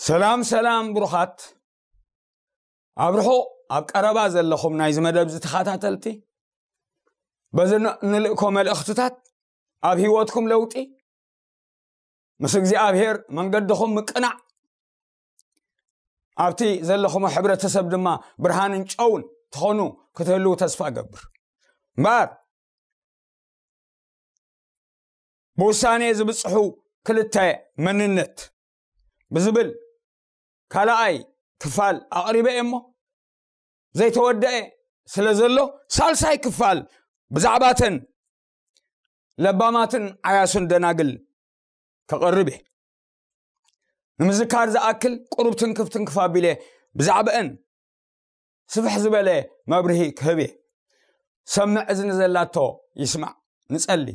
ሰላም ሰላም ብሩኻት፣ ኣብ ርሑቕ ኣብ ቀረባ ዘለኹም ናይዚ መደብ ዝተኸታተልቲ፣ በዚ ን- ንልእኮ መልእኽትታት ኣብ ህይወትኩም ለውጢ፣ ምስ እግዚኣብሔር መንገድኹም ምቅናዕ፣ ኣብቲ ዘለኹም ሕብረተሰብ ድማ ብርሃንን ጨውን ትኾኑ ክትህልው ተስፋ እገብር። እምበኣር ብውሳኔ ዝብጽሑ ክልተ መንነት ብዝብል ካልኣይ ክፋል ኣቕሪበ እየ እሞ፣ ዘይተወደአ ስለ ዘሎ፣ ሳልሳይ ክፋል ብዛዕባተን ለባማትን ዓያሱን ደናግል ከቕርብ እየ። ንምዝካር ዝኣክል ቁሩብ ትንክፍ ትንክፍ ኣቢለ ብዛዕባአን ስፍሕ ዝበለ መብርሂ ክህብ እየ። ሰምዕ እዝኒ ዘላቶ ይስማዕ። ንጸሊ።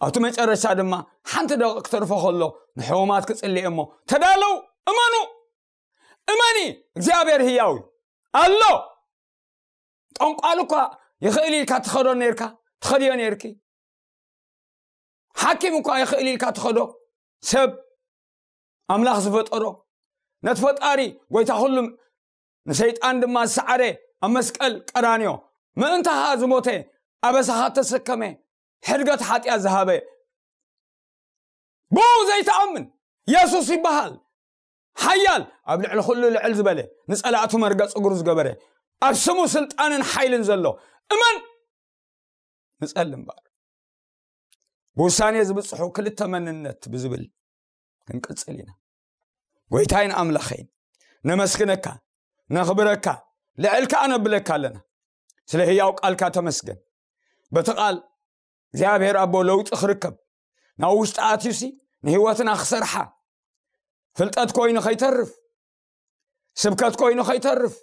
ኣብቲ መጨረሻ ድማ ሓንቲ ደቂቕ ክተርፎ ከሎ ንሕሙማት ክጽሊ እየ እሞ፣ ተዳለው፣ እመኑ፣ እመኒ፣ እግዚኣብሔር ህያው እዩ፣ ኣሎ። ጠንቋል እኳ ይኽእል ኢልካ ትኸዶ ነርካ፣ ትኸድዮ ነርኪ። ሓኪም እኳ ይኽእል ኢልካ ትኸዶ ሰብ፣ ኣምላኽ ዝፈጠሮ፣ ነቲ ፈጣሪ፣ ጎይታ ኩሉ፣ ንሰይጣን ድማ ዝሰዓረ፣ ኣብ መስቀል ቀራንዮ ምእንታኻ ዝሞተ፣ ኣበሳኻ ተሰከመ፣ ሕድገት ሓጢኣት ዝሃበ፣ ብኡ ዘይተኣምን የሱስ ይበሃል። ሓያል፣ ኣብ ልዕሊ ኩሉ ልዕል ዝበለ፣ ንጸላእቱ መርገጽ እግሩ ዝገበረ፣ ኣብ ስሙ ስልጣንን ሓይልን ዘሎ፣ እመን። ንጸሊ እምበኣር። ብውሳኔ ዝብጽሑ ክልተ መንነት ብዝብል ክንቅጽል ኢና። ጎይታይን ኣምላኸይን፣ ነመስግነካ፣ ነኽብረካ፣ ልዕል ከኣ ነብለካ ኣለና። ስለ ህያው ቃልካ ተመስገን። በቲ ቃል እግዚኣብሔር ኣቦ ለውጢ ክርከብ፣ ናብ ውሽጢ ኣትዩሲ ንህይወትና ክሰርሓ፣ ፍልጠት ኮይኑ ከይተርፍ፣ ስብከት ኮይኑ ከይተርፍ፣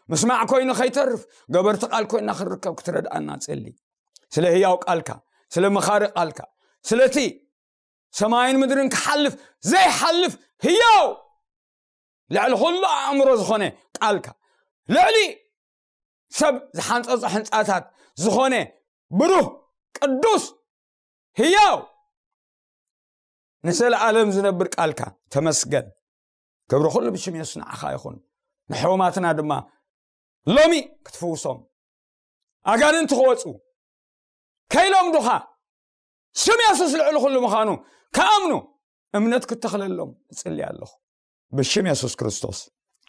ምስማዕ ኮይኑ ከይተርፍ፣ ገበርቲ ቃል ኮይና ክንርከብ ክትረድኣና ጸሊ። ስለ ህያው ቃልካ፣ ስለ መኻሪ ቃልካ፣ ስለቲ ሰማይን ምድርን ክሓልፍ ዘይሓልፍ ህያው፣ ልዕሊ ኩሉ ኣእምሮ ዝኾነ ቃልካ፣ ልዕሊ ሰብ ዝሓንጸጾ ሕንጻታት ዝኾነ ብሩህ፣ ቅዱስ፣ ህያው፣ ንዘለኣለም ዝነብር ቃልካ ተመስገን። ክብሪ ኩሉ ብሽም የሱስ ንዓኻ ይኹን። ንሕሙማትና ድማ ሎሚ ክትፍውሶም፣ ኣጋንንቲ ክወጹ፣ ከይለምዱኻ፣ ስም የሱስ ልዕሊ ኩሉ ምዃኑ ክኣምኑ እምነት ክተኽለሎም እጽሊ ኣለኹ፣ ብሽም የሱስ ክርስቶስ፣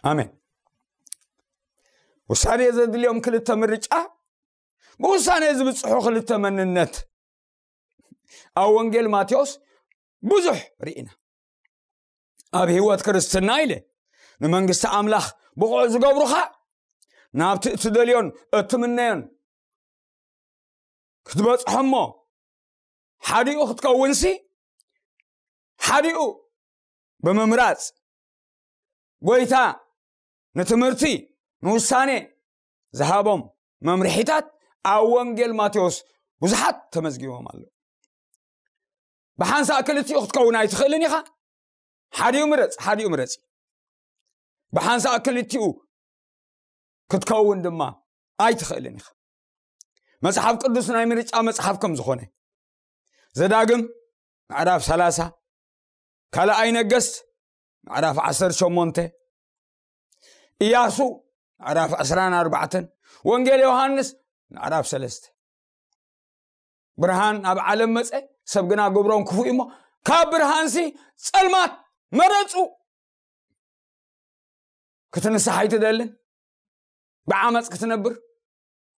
ኣሜን። ውሳኔ ዘድልዮም ክልተ ምርጫ፣ ብውሳኔ ዝብጽሑ ክልተ መንነት። ኣብ ወንጌል ማቴዎስ ብዙሕ ርኢና። ኣብ ህይወት ክርስትና ኢለ፣ ንመንግስቲ ኣምላኽ ብቑዕ ዝገብሩኻ፣ ናብቲ እትደልዮን እትምነዮን ክትበጽሖ እሞ፣ ሓዲኡ ክትከውንሲ፣ ሓዲኡ ብምምራጽ፣ ጎይታ ንትምህርቲ፣ ንውሳኔ ዝሃቦም መምርሒታት ኣብ ወንጌል ማቴዎስ ብዙሓት ተመዝጊቦም ኣለዉ። ብሓንሳእ ክልቲኡ ክትከውን ኣይትኽእልን ኢኻ። ሓዲኡ ምረጽ፣ ሓዲኡ ምረጽ። ብሓንሳእ ክልቲኡ ክትከውን ድማ ኣይትኽእልን ኢኻ። መጽሓፍ ቅዱስ ናይ ምርጫ መጽሓፍ ከም ዝኾነ፣ ዘዳግም ምዕራፍ ሰላሳ፣ ካልኣይ ነገስት ምዕራፍ ዓሰርተ ሸሞንተ፣ ኢያሱ ምዕራፍ ዕስራን ኣርባዕተን፣ ወንጌል ዮሃንስ ምዕራፍ ሰለስተ። ብርሃን ኣብ ዓለም መጸ፣ ሰብ ግና ግብሮም ክፉእ እዩ እሞ፣ ካብ ብርሃንሲ ጸልማት መረጹ። ክትንስሕ ኣይትደልን? ብዓመጽ ክትነብር፣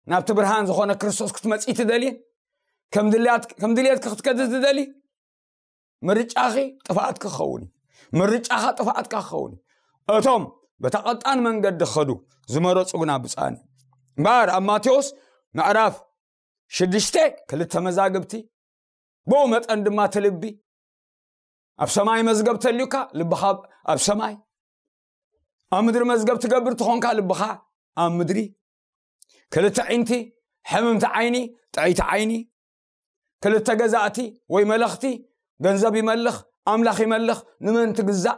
ናብቲ ብርሃን ዝኾነ ክርስቶስ ክትመጽእ ኣይትደልይን? ከም ድልያት-፣ ከም ድልየትኪ ክትከዲ ትደሊ? ምርጫኺ ጥፍኣትኪ ክኸውን እዩ። ምርጫኻ ጥፍኣትካ ክኸውን እዩ። እቶም በታ ቀጣን መንገዲ ክኸዱ ዝመረጹ ግና ብፁዓን እዮም። እምበኣር ኣብ ማቴዎስ ምዕራፍ ሽዱሽተ ክልተ መዛግብቲ፣ ብኡ መጠን ድማ እቲ ልቢ። ኣብ ሰማይ መዝገብ ተልዩካ፣ ልብኻ ኣብ ሰማይ። ኣብ ምድሪ መዝገብ ትገብር ትኾንካ፣ ልብኻ ኣብ ምድሪ። ክልተ ዒንቲ፣ ሕምምቲ ዓይኒ፣ ጥዕይቲ ዓይኒ። ክልተ ገዛእቲ ወይ መለኽቲ፣ ገንዘብ ይመልኽ፣ ኣምላኽ ይመልኽ፣ ንመን ትግዛእ?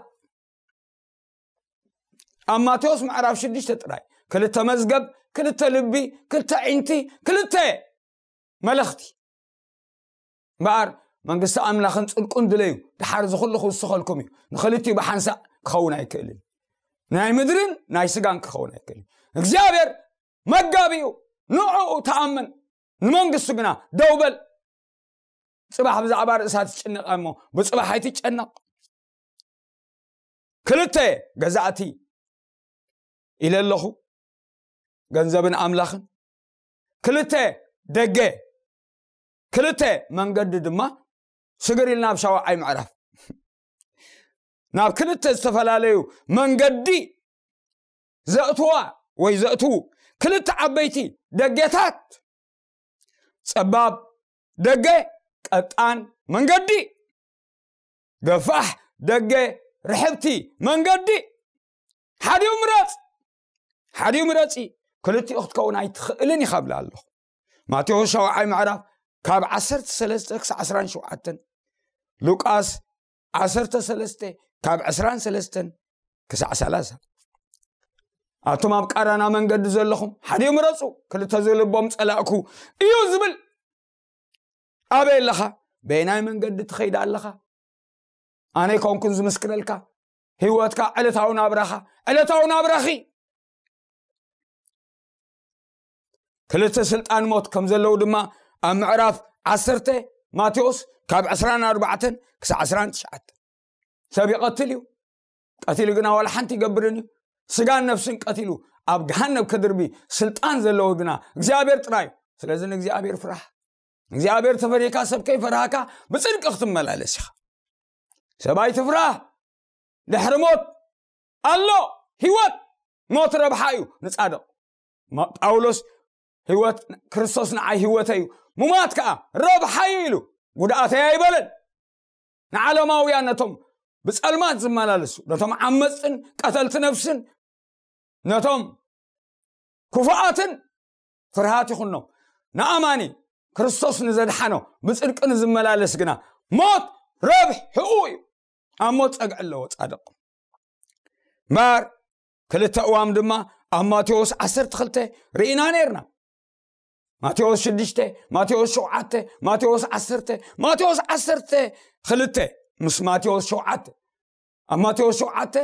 ኣብ ማቴዎስ ምዕራፍ ሽዱሽተ ጥራይ፣ ክልተ መዝገብ፣ ክልተ ልቢ፣ ክልተ ዒንቲ፣ ክልተ መለኽቲ። እምበኣር መንግስቲ ኣምላኽን ጽድቁን ድለዩ፣ ደሓር እዚ ኩሉ ክውስኸልኩም እዩ። ንኽልቲኡ ብሓንሳእ ክኸውን ኣይክእልን። ናይ ምድርን ናይ ስጋን ክኸውን ኣይክእልን። እግዚኣብሔር መጋቢኡ፣ ንዕኡ ተኣመን፣ ንመንግስቱ ግና ደው በል። ጽባሕ ብዛዕባ ርእሳ ትጭነቕ እሞ ብጽባሕ ኣይትጨነቕ። ክልተ ገዛእቲ ኢለ ኣለኹ፣ ገንዘብን ኣምላኽን። ክልተ ደገ፣ ክልተ መንገዲ ድማ። ስግር ኢልና ኣብ ሻውዓይ ምዕራፍ ናብ ክልተ ዝተፈላለዩ መንገዲ ዘእትዋ ወይ ዘእትዉ ክልተ ዓበይቲ ደገታት፣ ጸባብ ደገ፣ ቀጣን መንገዲ፣ ገፋሕ ደገ፣ ርሕብቲ መንገዲ። ሓዲኡ ምረጽ፣ ሓዲኡ ምረጺ፣ ክልቲኡ ክትከውን ኣይትኽእልን ኢኻ ብላ ኣለኹ። ማቴዎስ ሻውዓይ ምዕራፍ ካብ ዓሰርተ ሰለስተ ክሳብ ዓስራን ሸውዓተን፣ ሉቃስ ዓሰርተ ሰለስተ ካብ ዕስራን ሰለስተን ክሳዕ ሰላሳ። ኣቱም ኣብ ቃራና መንገዲ ዘለኹም፣ ሓዲኡ ምረጹ፣ ክልተ ዝልቦም ጸላእኩ እዩ ዝብል። ኣበይ ኣለኻ? በየናይ መንገዲ ትኸይድ ኣለኻ? ኣነ ኣይኮንኩን ዝምስክረልካ። ህይወትካ፣ ዕለታዊ ናብራኻ፣ ዕለታዊ ናብራኺ። ክልተ ስልጣን ሞት ከም ዘለዉ ድማ ኣብ ምዕራፍ ዓሰርተ ማቴዎስ ካብ ዕስራን ኣርባዕተን ክሳብ ዕስራን ትሽዓተን። ሰብ ይቐትል እዩ፣ ቀቲሉ ግና ዋላ ሓንቲ ይገብርን እዩ። ስጋን ነፍስን ቀቲሉ ኣብ ገሃነብ ከድርቢ ስልጣን ዘለዎ ግና እግዚኣብሔር ጥራይ እዩ። ስለዚ ንእግዚኣብሔር ፍራሕ። እግዚኣብሔር ተፈሪካ ሰብ ከይፈራህካ ብጽድቂ ክትመላለስ ኢኻ። ሰብኣይ ትፍራህ። ድሕሪ ሞት ኣሎ ህይወት። ሞት ረብሓ እዩ ንጻድቕ። ማ-፣ ጳውሎስ፣ "ህይወት፣ ክርስቶስ ንዓይ ህይወተይ እዩ፣ ሙማት ከኣ ረብሓ እዩ" ኢሉ፣ "ጉድኣተይ ኣይበለን።" ንዓለማውያን፣ ነቶም ብጸልማት ዝመላለሱ፣ ነቶም ዓመጽትን ቀተልቲ ነፍስን፣ ነቶም ክፉኣትን ፍርሃት ይኹኖም። ንኣማኒ፣ ክርስቶስ ንዘድሓኖ፣ ብጽድቂ ንዝመላለስ ግና ሞት ረብሕኡ እዩ። ኣብ ሞት ጸግዒ ኣለዎ ጻድቕ። እምበኣር ክልተ እዋም ድማ ኣብ ማቴዎስ ዓሰርተ ክልተ ርኢና ነይርና። ማቴዎስ ሽዱሽተ፣ ማቴዎስ ሸውዓተ፣ ማቴዎስ ዓሰርተ፣ ማቴዎስ ዓሰርተ ክልተ ምስ ማቴዎስ ሸውዓተ። ኣብ ማቴዎስ ሸውዓተ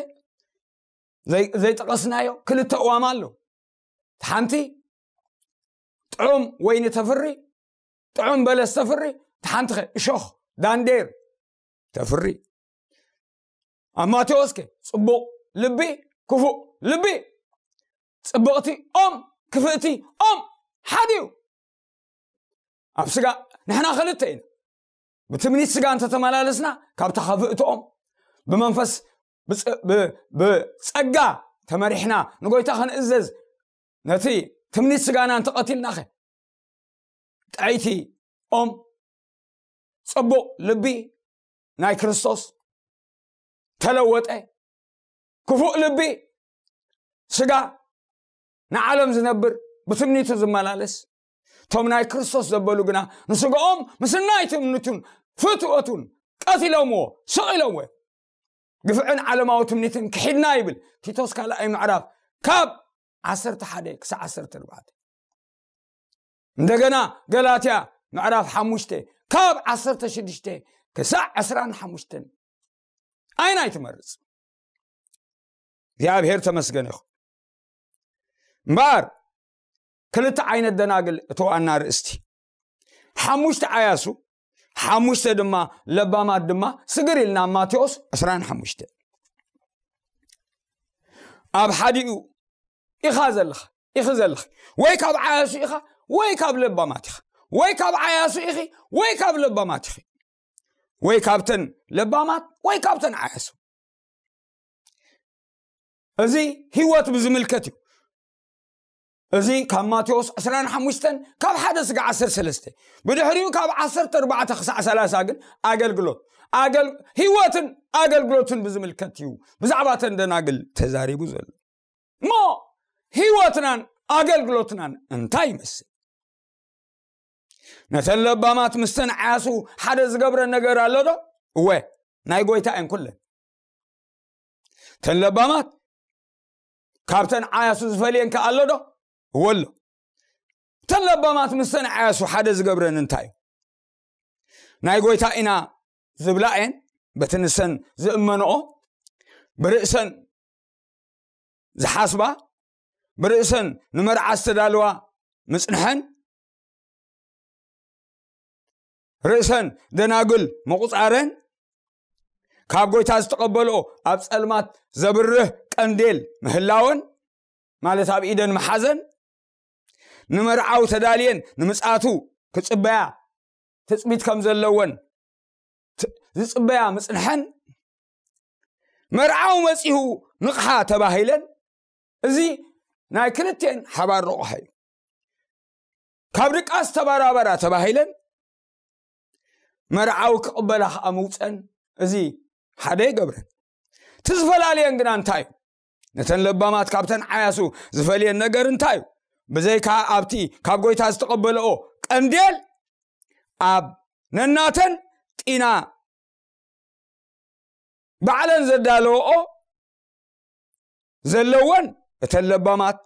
ዘይ-፣ ዘይጠቐስናዮ ክልተ እዋም ኣሎ። እቲ ሓንቲ ጥዑም ወይኒ ተፍሪ፣ ጥዑም በለስ ተፍሪ፣ እቲ ሓንቲ ኸ እሾኽ ዳንዴር ተፍሪ። ኣብ ማቴዎስ ከ ጽቡቕ ልቢ፣ ክፉእ ልቢ፣ ጽብቕቲ ኦም፣ ክፍእቲ ኦም ሓደ እዩ። ኣብ ስጋ ንሕና ክልተ ኢና። ብትምኒት ስጋ እንተተመላለስና፣ ካብታ ክፍእቲ ኦም፣ ብመንፈስ ብጸ-፣ ብ-፣ ብጸጋ ተመሪሕና ንጎይታ ክንእዘዝ፣ ነቲ ትምኒት ስጋና እንተቐቲልናኸ? ጥዕይቲ ኦም፣ ጽቡቕ ልቢ ናይ ክርስቶስ ተለወጠ። ክፉእ ልቢ፣ ስጋ፣ ንዓለም ዝነብር፣ ብትምኒቱ ዝመላለስ። እቶም ናይ ክርስቶስ ዘበሉ ግና ንስጋኦም ምስ ናይ ትምኒቱን ፍትወቱን ቀቲሎምዎ፣ ስቕ ኢሎምዎ። ግፍዕን ዓለማዊ ትምኒትን ክሒድና ይብል ቲቶስ ካልኣይ ምዕራፍ ካብ ዓሰርተ ሓደ ክሳዕ ዓሰርተ ኣርባዕተ። እንደገና ገላትያ ምዕራፍ ሓሙሽተ ካብ ዓሰርተ ሽዱሽተ ክሳዕ ዕስራን ሓሙሽተን። ኣይናይ ትመርጽ? እግዚኣብሔር ተመስገን ይኹን። እምበኣር ክልተ ዓይነት ደናግል እቲ ዋና ርእስቲ። ሓሙሽተ ዓያሱ፣ ሓሙሽተ ድማ ለባማት ድማ ስግር ኢልና ኣብ ማቴዎስ ዕስራን ሓሙሽተ። ኣብ ሓዲኡ ኢኻ ዘለኻ፣ ኢኺ ዘለኺ። ወይ ካብ ዓያሱ ኢኻ፣ ወይ ካብ ለባማት ኢኻ። ወይ ካብ ዓያሱ ኢኺ፣ ወይ ካብ ለባማት ኢኺ። ወይ ካብተን ለባማት፣ ወይ ካብተን ዓያሱ። እዚ ህይወት ብዝምልከት እዩ። እዚ ካብ ማቴዎስ ዕስራን ሓሙሽተን ካብ ሓደ ስጋ ዓሰርተ ሰለስተ። ብድሕሪኡ ካብ ዓሰርተ ኣርባዕተ ክሳዕ ሰላሳ ግን ኣገልግሎት፣ ኣገል-፣ ህይወትን ኣገልግሎትን ብዝምልከት እዩ ብዛዕባ ተን ደናግል ተዛሪቡ ዘሎ። እሞ ህይወትናን ኣገልግሎትናን እንታይ ይመስል? ነተን ለባማት ምስተን ዓያሱ ሓደ ዝገብረ ነገር ኣሎ ዶ? እወ፣ ናይ ጎይታ እየን ኩለን። ተን ለባማት ካብተን ዓያሱ ዝፈልየን ከ ኣሎ ዶ? እወ ኣሎ። ተን ለባማት ምስተን ዓያሱ ሓደ ዝገብረን እንታይ እዩ? ናይ ጎይታ ኢና ዝብላ እየን፣ በቲ ንሰን ዝእመንኦ። ብርእሰን ዝሓስባ፣ ብርእሰን ንመርዓ ዝተዳልዋ ምጽንሐን፣ ርእሰን ደናግል ምቑጻረን፣ ካብ ጎይታ ዝተቐበልኦ ኣብ ጸልማት ዘብርህ ቀንዴል ምህላወን፣ ማለት ኣብ ኢደን መሓዘን፣ ንመርዓው ተዳልየን ንምጽኣቱ ክጽበያ ትጽቢት ከም ዘለወን ት- ዝጽበያ ምጽንሐን፣ መርዓው መጺሁ ንቕሓ ተባሂለን፣ እዚ ናይ ክልቴን ሓባር ረቑሓ እዩ። ካብ ድቃስ ተባራበራ ተባሂለን፣ መርዓዊ ክቕበላ ከኣ ምውፀን፣ እዚ ሓደ ይገብረን። እቲ ዝፈላለየን ግና እንታይ እዩ? ነተን ለባማት ካብተን ዓያሱ ዝፈልየን ነገር እንታይ እዩ? ብዘይካ ኣብቲ ካብ ጎይታ ዝተቐበልኦ ቀንዴል፣ ኣብ ነናተን ጢና ባዕለን ዘዳለወኦ ዘለወን እተን ለባማት፣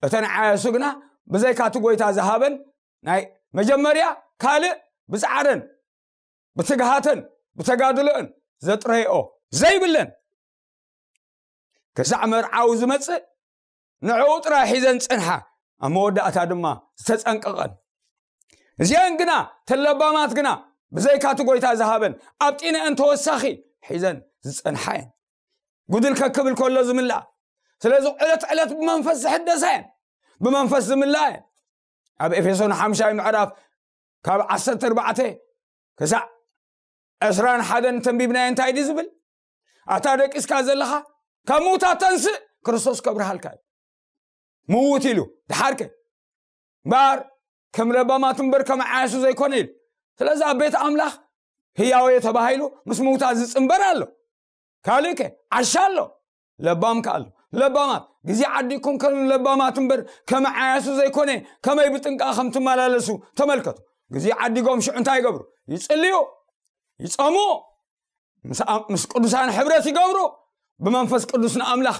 እተን ዓያሱ ግና ብዘይካ እቲ ጎይታ ዝሃበን ናይ መጀመርያ ካልእ ብጻዕረን፣ ብትግሃተን፣ ብተጋድሎአን ዘጥረይኦ ዘይብለን፣ ክሳዕ መርዓዊ ዝመጽእ ንዕኡ ጥራይ ሒዘን ጸንሓ፣ ኣብ መወዳእታ ድማ ዝተጸንቀቐን። እዚአን ግና፣ ተለባማት ግና ብዘይካ እቲ ጎይታ ዝሃበን ኣብ ጢነአን ተወሳኺ ሒዘን ዝጸንሓ እየን። ጉድል ከክብል ከሎ ዝምላእ። ስለዚ ዕለት ዕለት ብመንፈስ ዝሕደሳ እየን፣ ብመንፈስ ዝምላእ እየን። ኣብ ኤፌሶን ሓምሻይ ምዕራፍ ካብ ዓሰርተ ኣርባዕተ ክሳዕ ዕስራን ሓደን ተንቢብናዮ እንታይ ድዩ ዝብል? ኣታ ደቂስካ ዘለኻ ካብ ምውታት ተንስእ፣ ክርስቶስ ከብርሃልካ እዩ። ምውት ኢሉ ድሓርከ እምበኣር ከም ለባማት እምበር ከም ዓያሱ ዘይኮነ ኢሉ። ስለዚ ኣብ ቤት ኣምላኽ ህያወ ተባሂሉ ምስ ምውታት ዝጽንበር ኣሎ። ካልእ ከ ዓሻ ኣሎ፣ ለባም ከ ኣሎ። ለባማት ግዜ ዓዲኩም ከም ለባማት እምበር ከም ዓያሱ ዘይኮነ ከመይ ብጥንቃ ከም ትመላለሱ ተመልከቱ። ግዜ ዓዲጎም ሽዑ እንታይ ይገብሩ? ይጽልዩ፣ ይጸሙ፣ ምስ ኣ- ምስ ቅዱሳን ሕብረት ይገብሩ። ብመንፈስ ቅዱስ ንኣምላኽ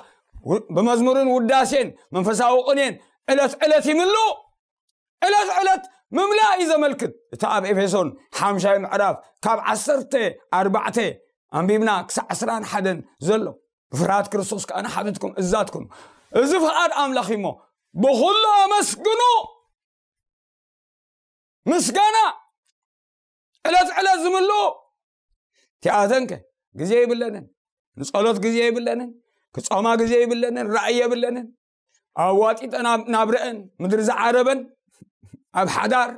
ው- ብመዝሙርን ውዳሴን መንፈሳዊ ቅኔን ዕለት ዕለት ይምልኡ። ዕለት ዕለት ምምላእ እዩ ዘመልክት። እቲ ኣብ ኤፌሶን ሓምሻይ ምዕራፍ ካብ ዓሰርተ ኣርባዕተ ኣንቢብና ክሳዕ ዕስራን ሓደን ዘሎ፣ ብፍርሃት ክርስቶስ ከኣ ንሓትትኩም እዛትኩም። እዚ ፍቓድ ኣምላኽ እዩ እሞ ብኹሉ ኣመስግኑ። ምስጋና ዕለት ዕለት ዝምልኡ። እቲኣተንከ ግዜ ይብለንን፣ ንጸሎት ግዜ ይብለንን፣ ክጾማ ግዜ ይብለንን፣ ራእይ የብለንን። ኣዋጢጠን ኣብ ናብረአን ምድሪ ዝዓረበን ኣብ ሓዳር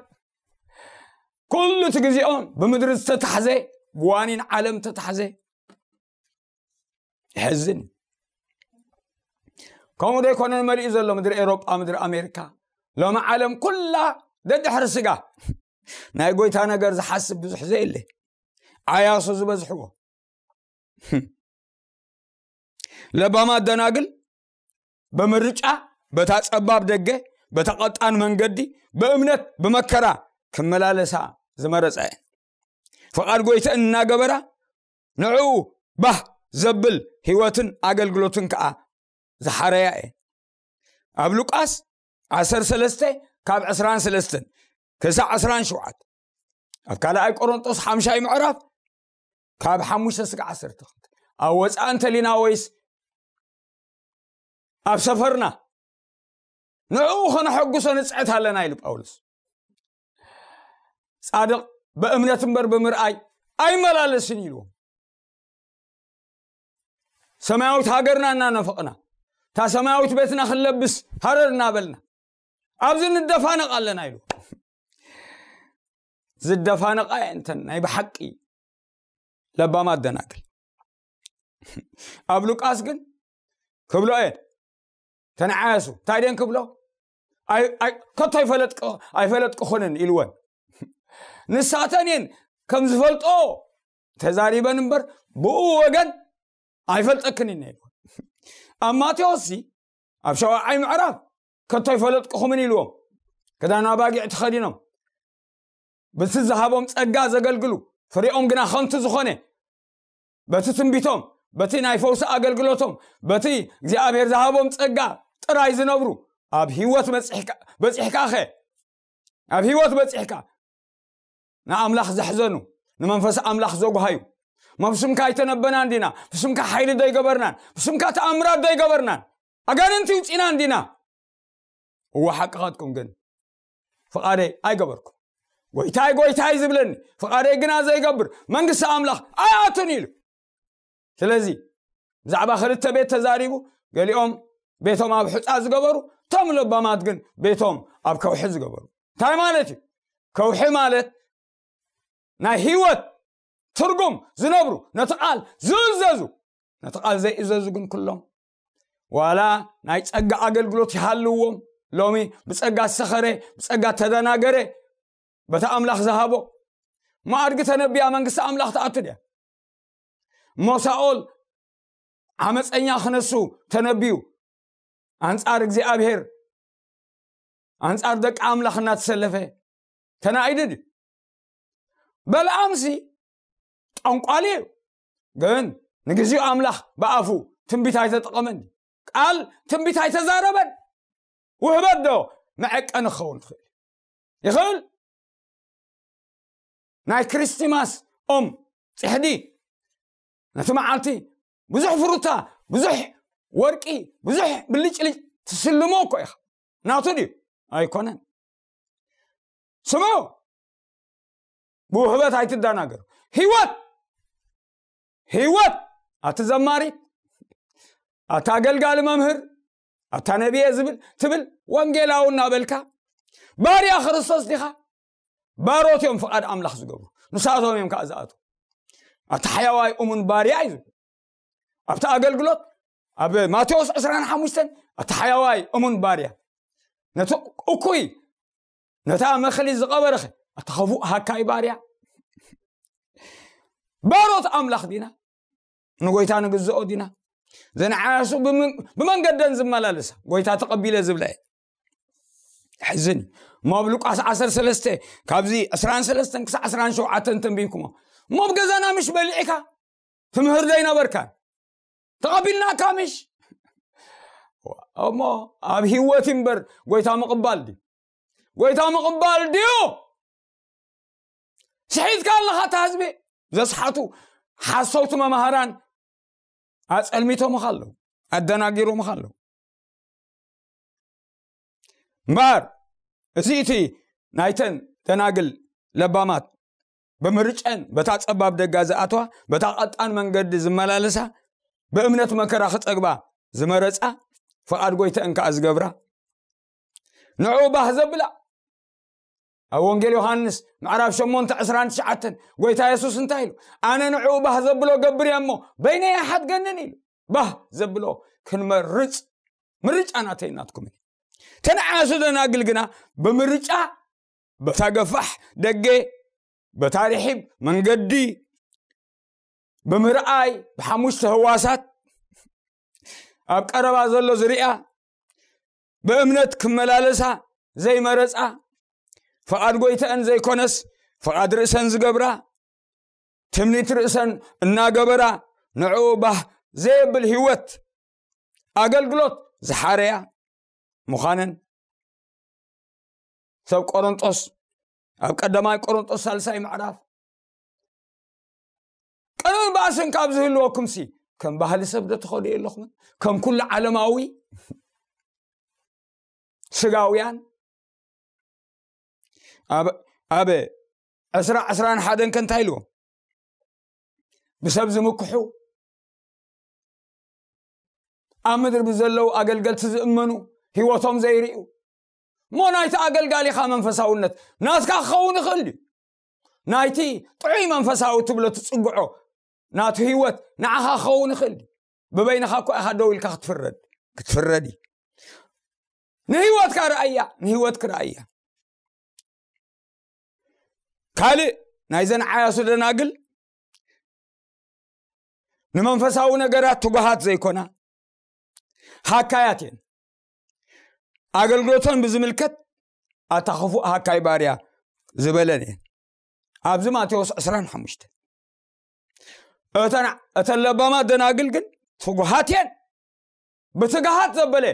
ኩሉ እቲ ግዜኦም ብምድሪ ዝተታሕዘ፣ ብዋኒን ዓለም ዝተታሕዘ። ይሕዝን እዩ። ከምኡ ዶ ይኮነን መሊኡ ዘሎ ምድሪ ኤሮጳ፣ ምድሪ ኣሜሪካ? ሎሚ ዓለም ኩላ ደድሕሪ ስጋ፣ ናይ ጎይታ ነገር ዝሓስብ ብዙሕ ዘየለ፣ ዓያሱ ዝበዝሕዎ። ለባማት ደናግል ብምርጫ በታ ጸባብ ደገ፣ በታ ቀጣን መንገዲ፣ ብእምነት ብመከራ ክመላለሳ ዝመረጻ እየን። ፍቓድ ጎይተን እናገበራ ንዕኡ ባህ ዘብል ህይወትን ኣገልግሎትን ከኣ ዝሓረያ እየን። ኣብ ሉቃስ ዓሰርተ ሰለስተ ካብ ዕስራን ሰለስተን ክሳዕ ዕስራን ሸውዓተ፣ ኣብ ካልኣይ ቆሮንጦስ ሓምሻይ ምዕራፍ ካብ ሓሙሽተ ስጋዕ ዓሰርተ ክልተ፣ ኣብ ወፃኢ እንተሊና ወይስ ኣብ ሰፈርና ንዕኡ ከነሐጉሶ ንፅዕት ኣለና ኢሉ ጳውሎስ። ጻድቕ ብእምነት እምበር ብምርኣይ ኣይመላለስን ኢልዎም። ሰማያዊት ሃገርና እናነፈቕና፣ እታ ሰማያዊት ቤትና ክንለብስ ሃረር እናበልና ኣብዚ ንደፋነቕ ኣለና ኢሉ። ዝደፋነቓ እየን እተን ናይ ብሓቂ ለባማት ደናግል። ኣብ ሉቃስ ግን ክብሎ እየን፣ ተነዓያሱ እንታይ ደን ክብሎ? ኣይ- ኣይ- ከቶ ኣይፈለጥኩ- ኣይፈለጥኩኹንን ኢልወን። ንሳተን እየን ከም ዝፈልጦ ተዛሪበን እምበር ብኡ ወገን ኣይፈልጠክን እየ ኢልወን። ኣብ ማቴዎስ ሲ ኣብ ሸውዓይ ምዕራፍ ከቶ ኣይፈለጥኩኹምን ኢልዎም። ክዳን ኣባጊዕ ተኸዲኖም በቲ ዝሃቦም ጸጋ ዘገልግሉ፣ ፍሬኦም ግና ኸንቱ ዝኾነ፣ በቲ ትንቢቶም፣ በቲ ናይ ፈውሲ ኣገልግሎቶም፣ በቲ እግዚኣብሔር ዝሃቦም ጸጋ ጥራይ ዝነብሩ፣ ኣብ ህይወት በጺሕካ- በጺሕካኸ? ኣብ ህይወት በጺሕካ ንኣምላኽ ዘሕዘኑ፣ ንመንፈስ ኣምላኽ ዘጉሃዩ፣ እሞ ብስምካ ኣይተነበናን ዲና? ብስምካ ሓይሊ ዶ ኣይገበርናን? ብስምካ ተኣምራት ዶ ኣይገበርናን? ኣጋንንቲ ውፂናን ዲና? እዋ ሓቅኻትኩም፣ ግን ፍቓደይ ኣይገበርኩም። ጎይታይ ጎይታይ ዝብለኒ ፍቓደይ ግና ዘይገብር መንግስቲ ኣምላኽ ኣይኣቱን ኢሉ። ስለዚ ብዛዕባ ክልተ ቤት ተዛሪቡ፣ ገሊኦም ቤቶም ኣብ ሑፃ ዝገበሩ፣ እቶም ለባማት ግን ቤቶም ኣብ ከውሒ ዝገበሩ። እንታይ ማለት እዩ? ከውሒ ማለት ናይ ህይወት ትርጉም ዝነብሩ፣ ነቲ ቃል ዝእዘዙ። ነቲ ቃል ዘይእዘዙ ግን ኩሎም ዋላ ናይ ጸጋ ኣገልግሎት ይሃልዎም፣ ሎሚ ብጸጋ ዝሰኸረ፣ ብጸጋ ተደናገረ፣ በታ ኣምላኽ ዝሃቦ እሞ ኣድጊ ተነቢያ መንግስቲ ኣምላኽ ትኣቱ ድያ? እሞ ሳኦል ዓመፀኛ ክነሱ ተነቢዩ፣ ኣንጻር እግዚኣብሔር፣ ኣንጻር ደቂ ኣምላኽ እናተሰለፈ ተናኢዱ ድዩ? በለዓምሲ ጠንቋሊ እዩ። ግን ንግዚኡ ኣምላኽ ብኣፉ ትንቢት ኣይተጠቐመን። ቃል ትንቢት ኣይተዛረበን። ውህበት ዶ መዐቀኒ ክኸውን ይኽእል? ይኽእል። ናይ ክሪስቲማስ ኦም ጽሕዲ ነቲ መዓልቲ ብዙሕ ፍሩታ፣ ብዙሕ ወርቂ፣ ብዙሕ ብልጭልጭ ትስልሞ እኮ ኢኻ። ናቱ ድዩ? ኣይኮነን። ስምዑ፣ ብውህበት ኣይትደናገሩ። ህይወት፣ ህይወት፣ ኣቲ ዘማሪት፣ ኣታ ኣገልጋሊ መምህር፣ ኣታ ነቢየ ዝብል ትብል፣ ወንጌላዊ እናበልካ ባርያ ክርስቶስ ዲኻ? ባሮት እዮም ፍቓድ ኣምላኽ ዝገብሩ፣ ንሳቶም እዮም ከዓ ዝኣትዉ። ኣቲ ሓያዋይ እሙን ባርያ እዩ ዝብል ኣብቲ ኣገልግሎት። ኣብ ማቴዎስ ዕስራን ሓሙሽተን ኣቲ ሓያዋይ እሙን ባርያ፣ ነቲ እኩይ፣ ነታ መክሊት ዝቐበረኸ ኣቲ ኸፉእ ሃካይ ባርያ። ባሮት ኣምላኽ ዲና? ንጎይታ ንግዝኦ ዲና? ዘንዓያሱ ብመንገደን ዝመላለሳ ጎይታ ተቐቢለ ዝብላ እየ። ሕዝን እሞ ኣብ ሉቃስ ዓሰርተ ሰለስተ ካብዚ ዕስራን ሰለስተን ክሳብ ዕስራን ሸውዓተን ተንቢብኩሞ። እሞ ኣብ ገዛና ምሽ በሊዕካ ትምህር ዘይነበርካን ተቐቢልናካ ምሽ? እሞ ኣብ ህይወት እምበር ጎይታ ምቕባል ድዩ? ጎይታ ምቕባል ድዩ? ስሒትካ ኣለኻ። እታ ህዝቢ ዘስሓቱ ሓሰውቲ መማህራን ኣጸልሚቶምኻ ኣለዉ፣ ኣደናጊሮምኻ ኣለዉ። እምበኣር እዚ እቲ ናይተን ደናግል ለባማት ብምርጨን በታ ጸባብ ደጋ ዝኣትዋ፣ በታ ቀጣን መንገዲ ዝመላለሳ፣ ብእምነት መከራ ክጸግባ ዝመረጻ፣ ፍቓድ ጎይተአን ከኣ ዝገብራ፣ ንዕኡ ባህ ዘብላ። ኣብ ወንጌል ዮሃንስ ምዕራፍ ሸሞንተ ዕስራን ትሽዓተን ጎይታ የሱስ እንታይ ኢሉ? ኣነ ንዕኡ ባህ ዘብሎ ገብር እየ እሞ በይነይ ኣይሓድገንን ኢሉ። ባህ ዘብሎ ክንመርጽ፣ ምርጫ ናተይ ናትኩምን እዩ። ተነዓሱ ደናግል ግና ብምርጫ፣ በታ ገፋሕ ደገ፣ በታ ርሒብ መንገዲ፣ ብምርኣይ፣ ብሓሙሽተ ህዋሳት ኣብ ቀረባ ዘሎ ዝሪኣ፣ ብእምነት ክመላለሳ ዘይመረጻ፣ ፍቓድ ጎይተአን ዘይኮነስ ፍቓድ ርእሰን ዝገብራ፣ ትምኒት ርእሰን እናገበራ ንዕኡ ባህ ዘየብል ህይወት ኣገልግሎት ዝሓረያ ምዃነን ሰብ ቆሮንጦስ ኣብ ቀዳማይ ቆሮንጦስ ሳልሳይ ምዕራፍ ቅኑን ባእስን ካብ ዝህልወኩምሲ ከም ባህሊ ሰብ ዶ ትኸዱ የለኹምን? ከም ኩሉ ዓለማዊ ስጋውያን ኣብ ኣብ ዕስራ ዕስራን ሓደን ከ እንታይ ኢልዎም? ብሰብ ዝምክሑ፣ ኣብ ምድሪ ብዘለዉ ኣገልገልቲ ዝእመኑ፣ ህይወቶም ዘይርእዩ። እሞ ናይቲ ኣገልጋሊኻ መንፈሳውነት ናትካ ክኸውን ይኽእል ድዩ? ናይቲ ጥዑይ መንፈሳዊ ትብሎ ትጽግዖ ናቱ ህይወት ንዓኻ ክኸውን ይኽእል ድዩ? ብበይንኻ እኮ ኢኻ ደው ኢልካ ክትፍረድ፣ ክትፍረድ እዩ። ንህይወትካ ረኣያ፣ ንህይወትክ ረኣያ። ካልእ ናይዘን ዓያሱ ደናግል ንመንፈሳዊ ነገራት ትጉሃት ዘይኮና ሃካያት እየን። ኣገልግሎተን ብዝምልከት ኣታ ክፉእ ሃካይ ባርያ ዝበለን እየን። ኣብዚ ማቴዎስ ዕስራን ሓሙሽተ እተን እተን ለባማት ደናግል ግን ትጉሃት እየን። ብትግሃት ዘበለ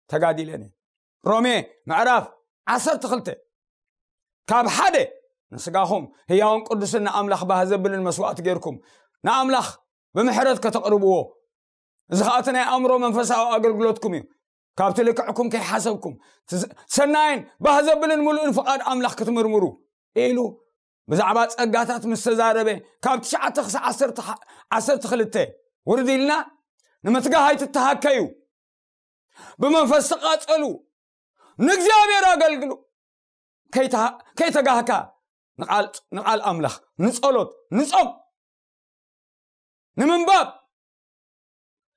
ተጋዲለን እየን። ሮሜ ምዕራፍ ዓሰርተ ክልተ ካብ ሓደ ንስጋኹም ህያውን ቅዱስን ንኣምላኽ ባህ ዘብልን መስዋእቲ ጌርኩም ንኣምላኽ ብምሕረት ከተቕርብዎ። እዚ ኸኣ እቲ ናይ ኣእምሮ መንፈሳዊ ኣገልግሎትኩም እዩ። ካብቲ ልክዕኩም ከይሓሰብኩም፣ እቲ ሰናይን ባህ ዘብልን ምሉእን ፍቓድ ኣምላኽ ክትምርምሩ ኢሉ ብዛዕባ ጸጋታት ምስ ተዛረበ፣ ካብ ትሽዓተ ክሳዕ ዓሰርተ፣ ዓሰርተ ክልተ ውርድ ኢልና፣ ንምትጋህ ኣይትተሃከዩ፣ ብመንፈስ ተቓጸሉ፣ ንእግዚኣብሔር ኣገልግሉ። ከይተሃ-፣ ከይተጋህካ ንቓል፣ ንቓል ኣምላኽ፣ ንጸሎት፣ ንጾም፣ ንምንባብ፣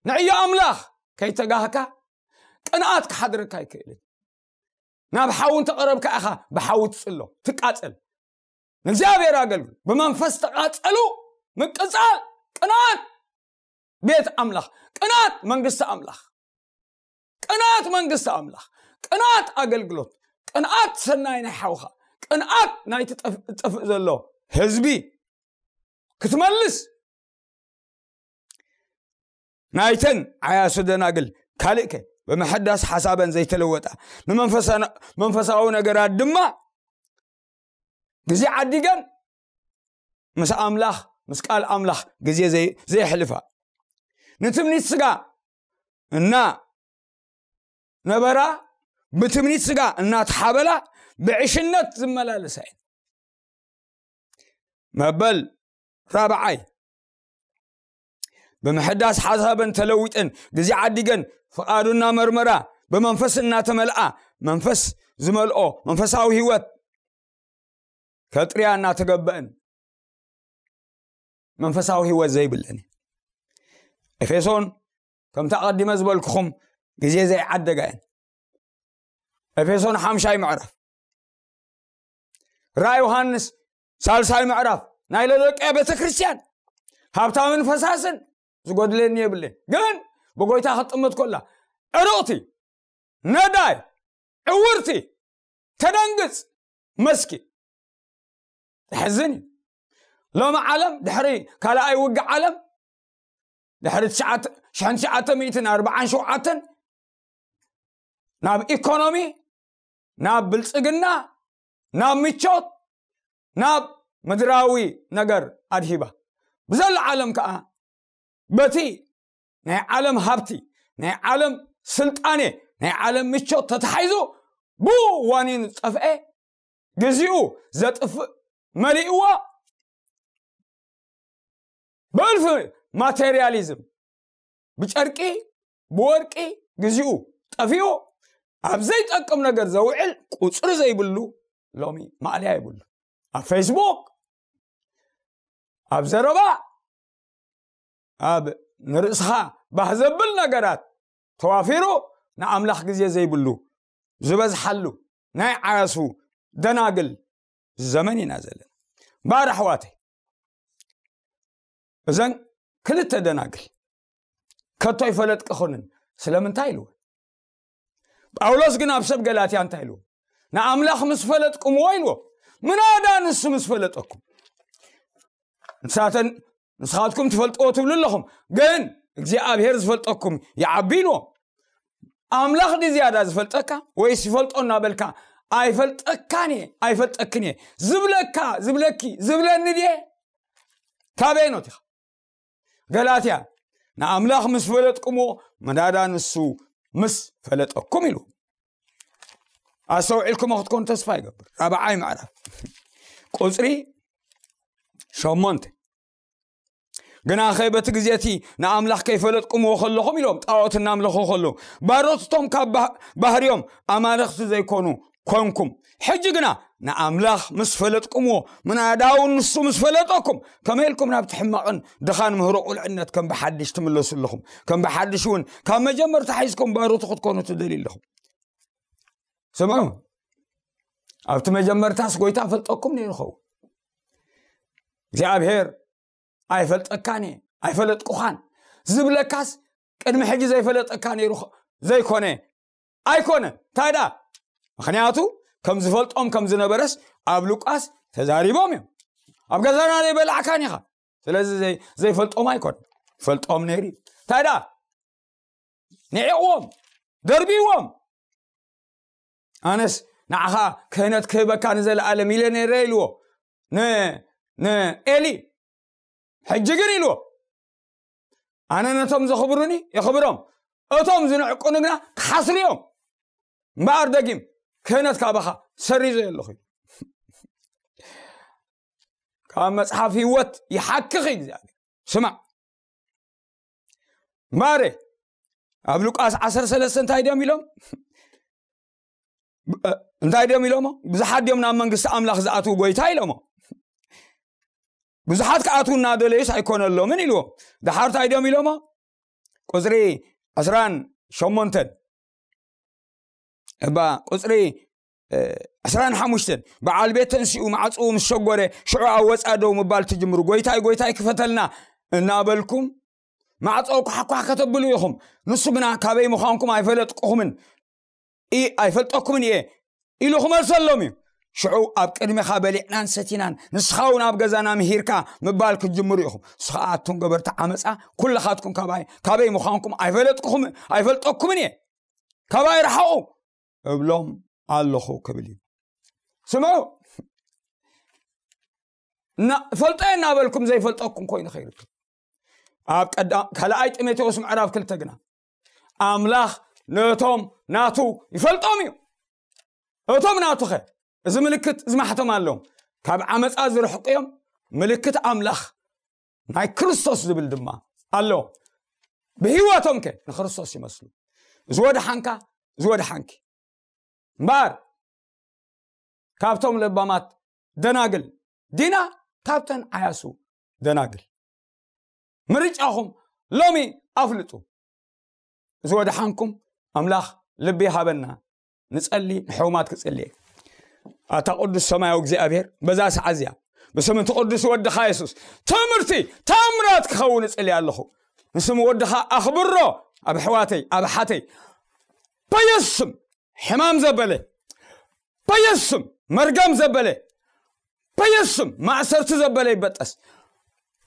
ንዕዮ ኣምላኽ ከይተጋህካ ቅንኣት ክሓድረካ ኣይክእልን። ናብ ሓዊ እንተቐረብካ ኢኻ ብሓዊ ትጽሎ፣ ትቃጸል። ንእግዚኣብሔር ኣገልግሉ። ብመንፈስ ተቓጸሉ። ምቅጻል፣ ቅንኣት ቤት ኣምላኽ፣ ቅንኣት መንግስቲ ኣምላኽ፣ ቅንኣት መንግስቲ ኣምላኽ፣ ቅንኣት ኣገልግሎት፣ ቅንኣት ሰናይ ናይ ሓውኻ፣ ቅንኣት ናይቲ ጠፍ-፣ ጠፍእ ዘሎ ህዝቢ ክትመልስ፣ ናይተን ዓያሱ ደናግል ካልእከ ብምሕዳስ ሓሳበን ዘይተለወጣ፣ ንመንፈሳ-፣ መንፈሳዊ ነገራት ድማ ግዜ ዓዲገን ምስ ኣምላኽ፣ ምስ ቃል ኣምላኽ ግዜ ዘይ-፣ ዘየሕልፋ፣ ንትምኒት ስጋ እና ነበራ፣ ብትምኒት ስጋ እናተሓበላ ብዕሽነት ዝመላለሳ እየን። መበል ራብዓይ፣ ብምሕዳስ ሓሳበን ተለዊጠን፣ ግዜ ዓዲገን፣ ፍቓዱ እናመርመራ፣ ብመንፈስ እናተመልኣ፣ መንፈስ ዝመልኦ መንፈሳዊ ህይወት ከጥርያ እናተገበአን፣ መንፈሳዊ ህይወት ዘይብለን። ኤፌሶን፣ ከምቲ ኣቐዲመ ዝበልኩኹም፣ ግዜ ዘይዓደጋ እየን። ኤፌሶን ሓምሻይ ምዕራፍ፣ ራእይ ዮሃንስ ሳልሳይ ምዕራፍ፣ ናይ ሎዶቅያ ቤተ ክርስቲያን ሃብታምን ፈሳስን ዝጎድለኒ የብለይ፣ ግን ብጎይታ ክትጥምት ከላ ዕሩቕቲ፣ ነዳይ፣ ዕውርቲ፣ ተደንግጽ፣ መስኪ። ተሕዝን እዩ። ሎሚ ዓለም ድሕሪ ካልኣይ ውግእ ዓለም፣ ድሕሪ ትሽዓተ፣ ሽሕን ትሽዓተ ሚእትን ኣርባዓን ሸውዓተን፣ ናብ ኢኮኖሚ፣ ናብ ብልጽግና፣ ናብ ምቾት፣ ናብ ምድራዊ ነገር ኣድሂባ። ብዘላ ዓለም ከኣ በቲ ናይ ዓለም ሃብቲ፣ ናይ ዓለም ስልጣኔ፣ ናይ ዓለም ምቾት ተታሒዙ ብኡ ዋኒኑ ዝጠፍኤ፣ ግዚኡ ዘጥፍእ መሊእዎ፣ ብእልፊ ማቴሪያሊዝም፣ ብጨርቂ፣ ብወርቂ ግዚኡ ጠፊኡ፣ ኣብ ዘይጠቅም ነገር ዘውዕል ቁጽሪ ዘይብሉ ሎሚ ማእለያ ይብሉ። ኣብ ፌስቡክ፣ ኣብ ዘረባ፣ ኣብ ንርእስኻ ባህ ዘብል ነገራት ተዋፊሩ፣ ንኣምላኽ ግዜ ዘይብሉ ዝበዝሓሉ ናይ ዓያሱ ደናግል ዘመን ኢና ዘለና። እምበኣር ኣሕዋተይ፣ እዘን ክልተ ደናግል ከቶ ይፈለጥክኹንን ስለምንታይ ኢልዎ? ጳውሎስ ግን ኣብ ሰብ ገላትያ እንታይ ኢልዎ? ንኣምላኽ ምስ ፈለጥኩምዎ ኢልዎ። ምናዳ ንሱ ምስ ፈለጠኩም። ንሳተን ንስኻትኩም ትፈልጥዎ ትብሉ ኣለኹም፣ ግን እግዚኣብሔር ዝፈልጠኩም ይዓቢ ኢልዎ። ኣምላኽ ድዩ ዝያዳ ዝፈልጠካ ወይስ ይፈልጦ እናበልካ ኣይፈልጠካን እየ፣ ኣይፈልጠክን እየ ዝብለካ፣ ዝብለኪ፣ ዝብለኒ ድየ? ካበይኖት ኢኻ? ገላትያ፣ ንኣምላኽ ምስ ፈለጥኩምዎ ምናዳ ንሱ ምስ ፈለጠኩም ኢሉ። ኣስተውዒልኩሞ ክትኮኑ ተስፋ ይገብር። ራብዓይ ምዕራፍ ቁጽሪ ሸሞንተ። ግናኸ በቲ ግዜ እቲ ንኣምላኽ ከይፈለጥኩምዎ ከለኹም ኢሎም ጣዖት እናምለኹ ከለዉ፣ ባሮትቶም ካብ ባህ-፣ ባህርዮም ኣማልኽቲ ዘይኮኑ ኮንኩም። ሕጂ ግና ንኣምላኽ ምስ ፈለጥኩምዎ፣ ምናዳ እውን ንሱ ምስ ፈለጠኩም፣ ከመይ ኢልኩም ናብቲ ሕማቕን ድኻን ምህሮ ቁልዕነት ከም ብሓድሽ ትምለሱ ኣለኹም? ከም ብሓድሽ እውን ካብ መጀመርታ ሒዝኩም ባሮቱ ክትኮኑ ትደልዩ ኣለኹም። ስምዑ፣ ኣብቲ መጀመርታስ ጎይታ ፈልጠኩም ነይሩ ኸውን። እግዚኣብሔር ኣይፈልጠካን እየ፣ ኣይፈለጥኩኻን ዝብለካስ ቅድሚ ሕጂ ዘይፈለጠካ ነይሩ ኸ-፣ ዘይኮነ ኣይኮነን። እንታይ ደኣ? ምኽንያቱ ከም ዝፈልጦም ከም ዝነበረስ ኣብ ሉቃስ ተዛሪቦም እዮም። ኣብ ገዛና ዘይበላዕካን ኢኻ። ስለዚ ዘይ-፣ ዘይፈልጦም ኣይኮነን። ፈልጦም ነይሩ እዩ። እንታይ ደኣ? ንዕቕዎም፣ ደርብይዎም። ኣነስ ንዓኻ ክህነት ክህበካ ንዘለኣለም ኢለ ነይረ ኢልዎ ን-፣ ንኤሊ። ሕጂ ግን ኢልዎ፣ ኣነ ነቶም ዘኽብሩኒ የኽብሮም፣ እቶም ዝንዕቁኒ ግና ክሓስሩ እዮም። እምበኣር ደጊም ክህነት ካባኻ ሰሪዘ ኣለኹ። ካብ መጽሓፍ ህይወት ይሓክኽ እግዚኣብሔር። ስማዕ እምበኣር፣ ኣብ ሉቃስ ዓሰርተ ሰለስተ እንታይ ድዮም ኢሎም? እንታይ ድዮም ኢሎሞ? ብዙሓት ድዮም ናብ መንግስቲ ኣምላኽ ዝኣትዉ ጎይታ ኢሎሞ? ብዙሓት ክኣትዉ እናደለዩስ ኣይኮነሎምን ኢልዎም። ደሓር እንታይ ድዮም ኢሎሞ? ቁፅሪ ዕስራን ሸሞንተን እባ ቁፅሪ ዕስራን ሓሙሽተን፣ በዓል ቤት ተንሲኡ ማዕፅኡ ምስ ሸጎረ ሽዑ ኣብ ወፃ ደው ምባል ትጅምሩ፣ ጎይታይ ጎይታይ ክፈተልና እናበልኩም ማዕፆ ኳሕኳሕ ከተብሉ ኢኹም። ንሱ ግና ካበይ ምዃንኩም ኣይፈለጥኩኹምን፣ ኣይፈልጠኩምን እየ ኢሉ ክመልሰሎም እዩ። ሽዑ ኣብ ቅድሜኻ በሊዕናን ሰቲናን ንስኻ እውን ኣብ ገዛና ምሂርካ ምባል ክትጅምሩ ኢኹም። ንሱ ከዓ ኣቱም ገበርቲ ዓመፃ ኩልኻትኩም ካባይ ካበይ ምዃንኩም ኣይፈለጥኩኹም ኣይፈልጠኩምን እየ፣ ካባይ ረሓቑ እብሎም ኣለኹ ክብል እዩ። ስምዑ፣ ፈልጦ እናበልኩም ዘይፈልጠኩም ኮይኑ ከይርከብ። ኣብ ካልኣይ ጢሞቴዎስ ምዕራፍ ክልተ ግና ኣምላኽ ነቶም ናቱ ይፈልጦም እዩ። እቶም ናቱኸ እዚ ምልክት እዚ ማሕተም ኣለዎም፣ ካብ ዓመፃ ዝርሕቁ እዮም። ምልክት ኣምላኽ ናይ ክርስቶስ ዝብል ድማ ኣሎ። ብህይወቶም ከ ንክርስቶስ ይመስሉ። እዚ ወድሓንካ እዚ ወድሓንኪ እምበኣር ካብቶም ለባማት ደናግል ዲና ካብተን ዓያሱ ደናግል? ምርጫኹም ሎሚ ኣፍልጡ። እዚ ወድሓንኩም ኣምላኽ ልቢ ይሃበና። ንጸሊ፣ ንሕሙማት ክጽልየ። ኣታ ቅዱስ ሰማያዊ እግዚኣብሔር፣ በዛ ሰዓት እዚኣ ብስም እቲ ቅዱስ ወድኻ የሱስ ትምህርቲ ታምራት ክኸውን እጽልየ ኣለኹ። ንስም ወድኻ ኣኽብሮ። ኣብ ኣሕዋተይ ኣብ ኣሓተይ በየሱስ ስም ሕማም ዘበለ፣ በየሱስ ስም መርገም ዘበለ፣ በየሱስ ስም ማእሰርቲ ዘበለ ይበጠስ።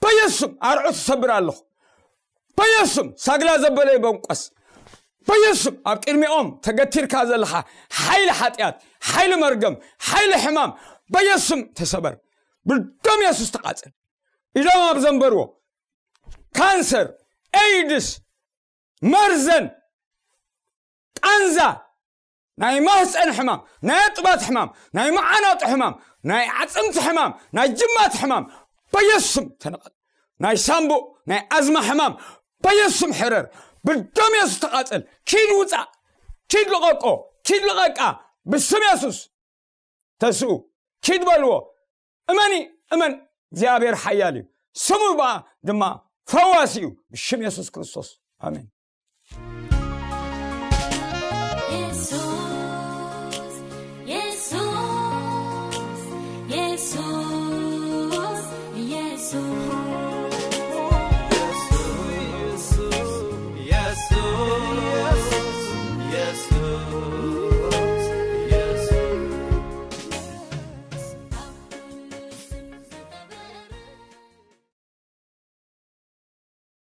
በየሱስ ስም ኣርዑት እሰብር ኣለኹ። በየሱስ ስም ሳግላ ዘበለ ይበንቆስ። በየሱስ ስም ኣብ ቅድሚኦም ተገቲርካ ዘለኻ ሓይሊ ሓጢኣት፣ ሓይሊ መርገም፣ ሓይሊ ሕማም በየሱስ ስም ተሰበር። ብደም የሱስ ተቓጽል። ኢዶም ኣብ ዘንበርዎ ካንሰር፣ ኤይድስ፣ መርዘን፣ ቃንዛ፣ ናይ ማህፀን ሕማም፣ ናይ ኣጥባት ሕማም፣ ናይ መዓናጡ ሕማም፣ ናይ ዓፅምቲ ሕማም፣ ናይ ጅማት ሕማም በየሱስ ስም ተነቐል። ናይ ሳምቡእ ናይ ኣዝማ ሕማም በየሱስ ስም ሕረር። ብደም የሱስ ተቓፀል። ኪድ ውፃእ። ኪድ ልቐቆ። ኪድ ልቐቃ። ብስም የሱስ ተስኡ። ኪድ በልዎ። እመኒ፣ እመን። እግዚኣብሔር ሓያል እዩ። ስሙ በኣ ድማ ፈዋሲ እዩ። ብሽም የሱስ ክርስቶስ ኣሜን። የሱስ፣ የሱስ፣ የሱስ።